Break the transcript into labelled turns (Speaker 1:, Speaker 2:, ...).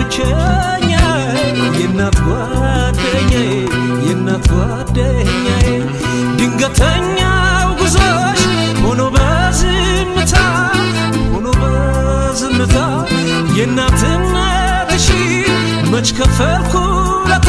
Speaker 1: ብቸኛዬ፣ የእናት ጓደኛዬ፣ የእናት ጓደኛዬ። ድንገተኛው ጉዞሽ ሆኖ በዝምታ፣ ሆኖ በዝምታ፣ የእናትነትሽ መች ከፈልኩ ለታ።